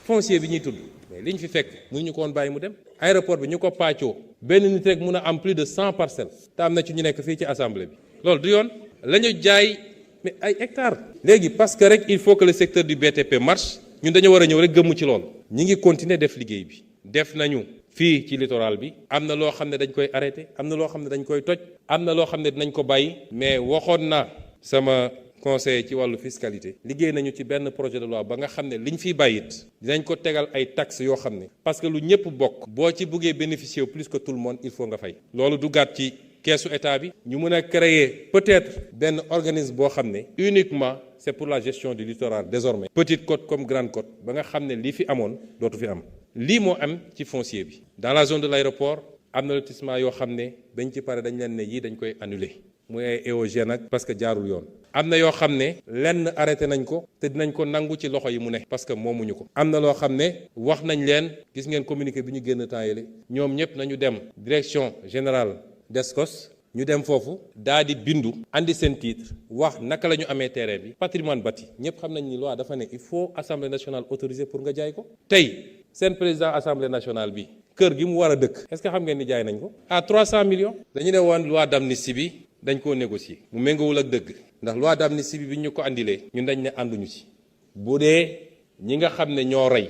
foncier bi ñuy tudd mais li ñu fi fekk mënuñu ko woon bàyyi mu dem. aéroport bi ñu ko pàccoo benn nit rek mun a am plus de 100 parcelles te am na ci ñu nekk fii ci assemblée bi loolu du yoon la ñu jaay mais ay hectares. léegi parce que rek il faut que le secteur du BTP marche ñun dañoo war a ñëw rek gëmmu ci loolu. ñi ngi continuer def liggéey bi def nañu fii ci littoral bi am na loo xam ne dañ koy arrêté am na loo xam ne dañ koy toj am na loo xam ne dinañ ko bàyyi. mais waxoon na sama conseiller ci wàllu fiscalité liggéey nañu ci benn projet de loi ba nga xam ne liñ fiy bàyyit dinañ ko tegal ay taxes yoo xam ne parce que lu ñëpp bokk boo ci bëggee bénéficier plus que tout le monde il faut nga fay. loolu du gàtt ci keesu état bi ñu mën a créer peut-être benn organisme boo xam ne uniquement c'est pour la gestion du littoral désormais petite côte comme grande côte ba nga xam ne lii fi amoon dootu fi am. lii moo am ci foncier bi dans la zone de l'aéroport am na lotissement yoo xam ne bañ ci pare dañ leen ne yii dañ koy annuler muy ay éogène nag parce que jaarul yoon. am na yoo xam ne lenn arrêté nañ ko te dinañ ko nangu ci loxo yi mu ne parce que moomuñu ko. am na loo xam ne wax nañ leen gis ngeen communiqué bi ñu génn temps yële ñoom ñëpp nañu dem direction générale DSCOS ñu dem foofu daa di bindu andi seen titre wax naka la ñu amee terrain bi patrimoine bâti ñëpp xam nañ ni loi dafa ne il faut assemblée nationale autorisée pour nga jaay ko. tey seen président assemblée nationale bi kër gi mu war a dëkk est-ce que xam ngeen ni jaay nañ ko à 300 millions. dañu ne woon loi d'amnistie bi dañ koo négocier mu méngawul ak dëgg ndax loi d'amnistie bi ñu ko andilee ñun dañ ne ànduñu ci bu dee ñi nga xam ne ñoo rey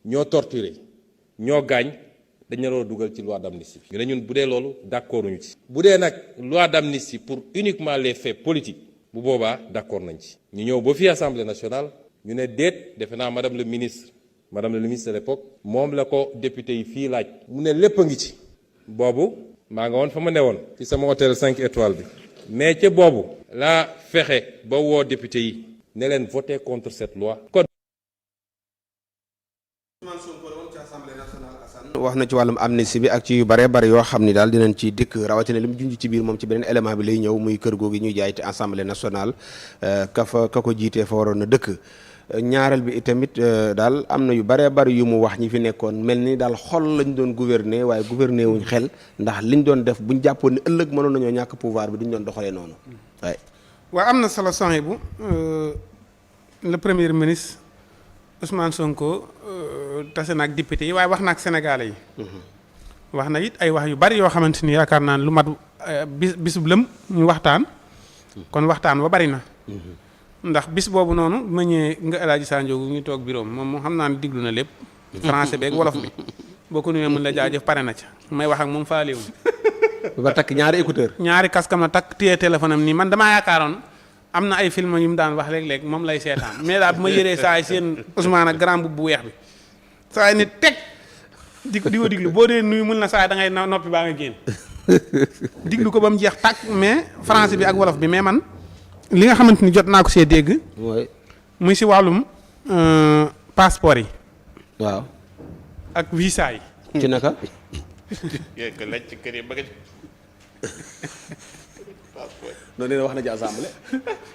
ñoo torturé ñoo gaañ dañ ne war dugal ci loi d'amnistie bi. ñu ne ñun bu dee loolu d'accord ñu ci. bu dee nag loi d'amnistie pour uniquement les faits politiques bu boobaa d'accord nañ ci. ñu ñëw ba fii assemblée nationale ñu ne déet defe naa madame le ministre de l'époque moom la ko député yi fii laaj. mu ne lépp a ngi ci. boobu maa nga woon fa ma newoon ci sama hôtel 5 étoiles bi. mais ca boobu laa fexe ba woo député yi ne leen voter contre cette loi. wax na ci wàllum amnistie bi ak ci yu bare bare yoo xam ni daal dinañ ci dikk rawatina li mu junj ci biir moom ci beneen élément bi lay ñëw muy kër googu ñuy jaay te assemblée nationale ka ko jiitee fa waroon a dëkk. ñaareel bi itamit daal am na yu bare bari yu mu wax ñi fi nekkoon mel ni daal xol lañ doon gouverner waaye gouverner wuñ xel ndax liñ doon def buñ jàppoon ni ëllëg mënoon nañoo ñàkk pouvoir bi duñ doon doxalee noonu. waaye. waaw am na solo soxna bu le premier ministre Ousmane Sonko tase na ak député yi waaye wax na ak sénégalais yi. wax na it ay wax yu bari yoo xamante ni yaakaar naa lu mat bisub lëm ñu waxtaan. kon waxtaan ba bari na. ndax bis boobu noonu ma ñëwee nga El Hadj Sandiogou ñu toog bureau moom xam naa ne diglu na lépp. français beeg wolof bi boo ko nuyee mën la jaajëf pare na ca may wax ak moom faalewu ba takk ñaari écouteur. ñaari casque am na takk téye téléphone am nii man damaa yaakaaroon am na ay film yu mu daan wax léeg-léeg moom lay seetaan mais daal bu ma yëree saa yi seen Ousmane ak grand bu weex bi saa yi ni teg di ko diglu boo dee nuyu mën na saa yi da ngay noppi baa nga génn diglu ko ba mu jeex tàkk mais français bi ak wolof bi mais man. li nga xamante ni jot naa ko see dégg. muy si wàllum passeport yi. waaw. ak visa yi. ci naka. yooyu ko laaj ci kër yi ba nga. noonu dina wax na ci assemblée.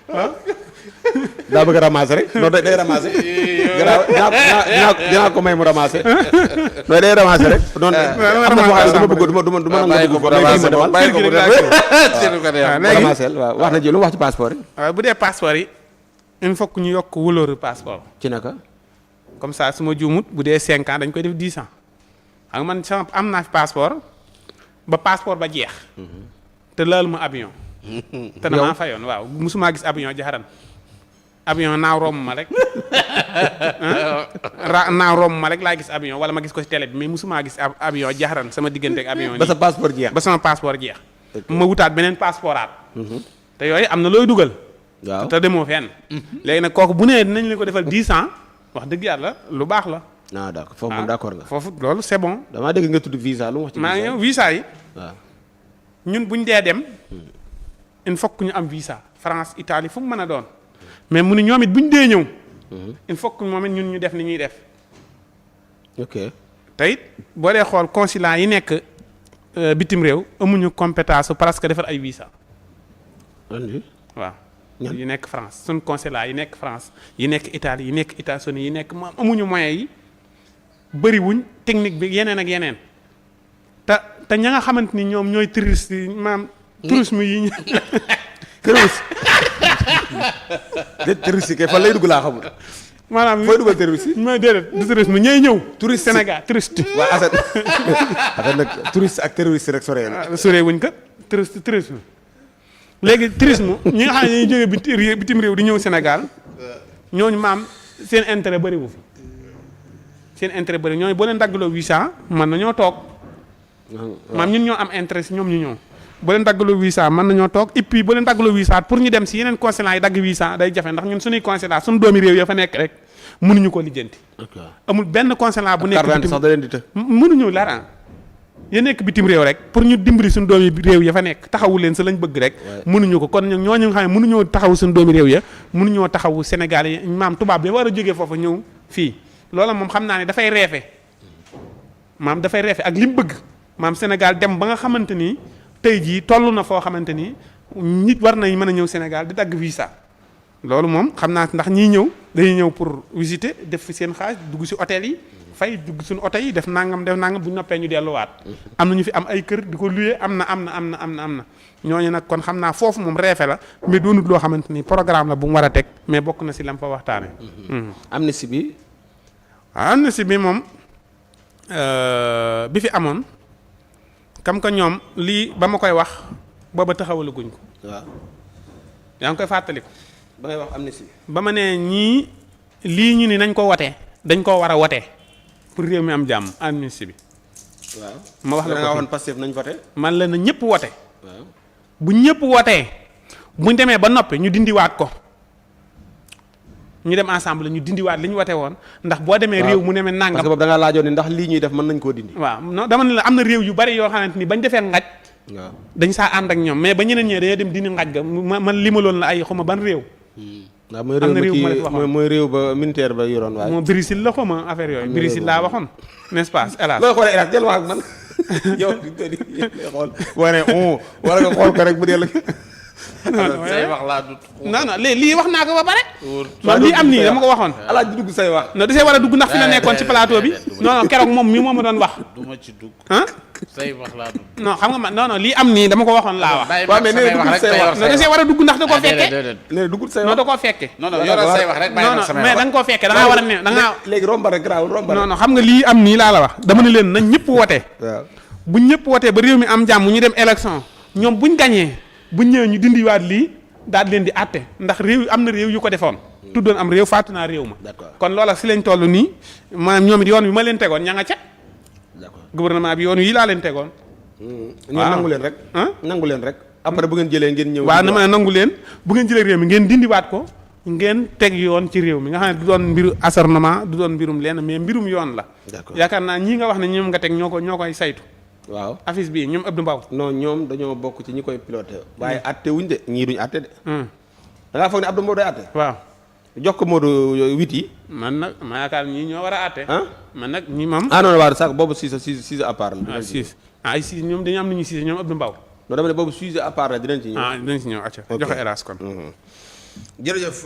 waaw. daa bëgg a ramasser rek. non day ramasser. dinaa ko may mu ramasser. non day ramasser rek. noonu am na wax dama bëgg du ma nangu ko ramasser bàyyi ko waaw wax na ji lu mu wax ci passeport yi. waaw bu dee passeport yi il faut que ñu yokk wóolóoru passeport. ci naka. comme ça su ma juumut bu dee 5 ans dañ koy def 10 ans xam nga man sama am naa fi passeport ba passeport ba jeex. te laalu ma avion. te damaa fayoon waaw musuma gis avion jaxaran avion naaw romb ma rek naaw romb ma rek laa gis avion wala ma gis ko ci télé bi mais musuma gis avion jaxaran sama diggante ak avion ba sa passeport jeex ba sama passeport jeex ma wutaat beneen passeportaat te yooyu am na looy dugal waaw te demoo fenn léegi nag kooku bu nee dinañ la ko defal 10 ans wax dëgg yàlla lu baax la ah d'accord foofu moom d'accord nga foofu loolu c'est bon damaa dégg nga tudd visa lu mu wax ci maa ngi visa yi waaw ñun buñ dee dem il faut que ñu am visa France Italie fu mu mën a doon mais mu ni ñoom it buñ dee ñëw il faut que moom it ñun ñu def ni ñuy def ok te it boo dee xool consulat yi nekk bitim réew amuñu compétence presque defar ay visa waaw yi nekk France suñ consulat yi nekk France yi nekk Italie yi nekk États-Unis yi nekk moom amuñu moyens yi bëriwuñ technique bi yeneen ak yeneen te ña nga xamante ni ñoom ñooy touriste yi maam tourisme yi ñu touriste kay fan lay dugg laa xamul maanaam fooy dugal terroriste yi. mooy déedéet du tourisme ñooy ñëw. touriste Sénégal touriste. waa Assane nag touriste ak terroriste rek sore na. sore wuñ ko tourisme léegi tourisme ñi nga xam ne dañuy jógee bitim réew di ñëw Sénégal ñooñu maam seen intérêt bëri wu fi seen intérêt bëri ñooñu boo leen daggaloo 800 mën nañoo toog maam ñun ñoo am intérêt si ñoom ñu ñëw boo leen daggaloo 800 mën nañoo toog et puis boo leen daggaloo 800 pour ñu dem si yeneen consulat yi dagg 800 day jafe ndax ñun suñuy consulat suñu doomi réew ya fa nekk rek mënuñu ko lijjanti. amul benn consulat bu nekk bitim sax da leen di të. mënuñu dara ya nekk bitim réew rek pour ñu dimbali suñu doomi réew ya fa nekk taxawu leen sa lañ bëgg rek mënuñu ko kon ñooñu nga xam ne mënuñoo taxawu suñu doomi réew ya mënuñoo taxawu Sénégal yi maam tubaab bi war a jógee foofu ñëw fii loola moom xam naa ne dafay reefe maam dafay reefe ak li mu bëgg maam Sénégal dem ba nga xamante ni tey jii toll na foo xamante ni nit war nañ mën a ñëw Sénégal di dagg visa loolu moom xam naa ndax ñiy ñëw dañuy ñëw pour visiter def fi seen xaaj dugg si hôtel yi fay dugg suñu hôtel yi def nangam bu ñu noppee ñu delluwaat am na ñu fi am ay kër di ko luyee am na ñooñu nag kon xam naa foofu moom reefe la mais doonut loo xamante ni programme la bu mu war a teg mais bokk na si lam fa waxtaane amnistie bi. waaw amnistie bi moom bi fi amoon comme que ñoom lii ba ma koy wax booba taxawalaguñ ko. waaw. yaa ngi koy fàttaliku. ba ngay wax amnistie. ba ma nee ñii lii ñu ni nañ ko wotee dañ koo war a wotee pour réew mi am jàmm amnistie bi. waaw ma wax la ko da nga waxoon Pastef nañ voté. man la na ñëpp wote. waaw bu ñëpp wotee buñ demee ba noppi ñu dindiwaat ko ñu dem ensemble ñu dindiwaat li ñu wote woon ndax boo demee réew mu nemee nangam. parce que boobu da ngaa laajoon ni ndax lii ñuy def mën nañ koo dindi. waaw non dama ne la am na réew yu bari yoo xamante ni bañ defee ngaj. waaw dañ saa ànd ak ñoom mais ba ñeneen ñee dañoo dem dindi ngaj ga man limaloon la ay xuma ban réew. waaw mooy réew ba militaire ba yoroon waaye. moo Brésil la xuma affaire yooyu. Brésil laa waxoon n'est-ce pas hélas. looy xoolee hélas jël wax ak man yow lay xool boo nee wala nga xool ko rek bu dee la. say wax laa dut. non lii wax naa ko ba pare. loolu lii am nii dama ko waxoon. alaaj di dugg say wax. non da see war a dugg ndax fi la nekkoon ci plateau bi. non keroog moom mi moo ma doon wax. du ma ci dugg. ah. say wax laa dut. non xam nga non lii am nii dama ko waxoon laa wax. waaw mais nee na dugg say wax non da see war a dugg ndax da koo fekkee. nee na dugg say non wax. da koo fekkee. non yoral say wax rek bàyyi non na samay mais wax. da nga koo fekkee da ngaa war a ne da ngaa. léegi romba rek garaaw romba rek. non xam nga lii am nii laa la wax dama ne leen nañ ñëpp wote. waaw bu ñëpp wotee ba réew mi am jàmm ñu dem élection ñoom buñ gañee buñ ñëwee ñu dindiwaat lii daal leen di àtte ndax réew am na réew yu ko defoon. tuddoon am réew fàttu naa réew ma. d'accord kon loola si lañ toll nii maanaam ñoom it yoon bi ma leen tegoon ña nga ca. d'accord gouvernement bi yoon yi laa leen tegoon. ñoom nangu leen rek. nangu leen rek. après bu ngeen jëlee ngeen ñëw. waaw na ma ne nangu leen bu ngeen jëlee réew mi ngeen dindiwaat ko ngeen teg yoon ci réew mi nga xam ne du doon mbiru acharnement du doon mbirum lenn mais mbirum yoon la. d'accord yaakaar naa ñii nga wax ne ñoom nga teg ñoo koy saytu. waaw affiche bii ñoom Abdou Mbaw. non ñoom dañoo bokk ci ñi koy piloté. waaye atte wuñ de ñii duñ atte de. da ngaa foog ne Abdou Mbow day atte. waaw. jox ko Modou 8 yi. man nag ma yaakaar ñii ñoo war a àtte. man nag ñi moom. ah non waaw sax boobu 6 à part la. ah 6 ay 6 ñoom dañu am nañu 6 ñoom Abdou Mbaw. non dama ne boobu 6 à part la dinañ ci ñëw. dinañ ci ñëw acca joxe hélas kon. jërëjëf.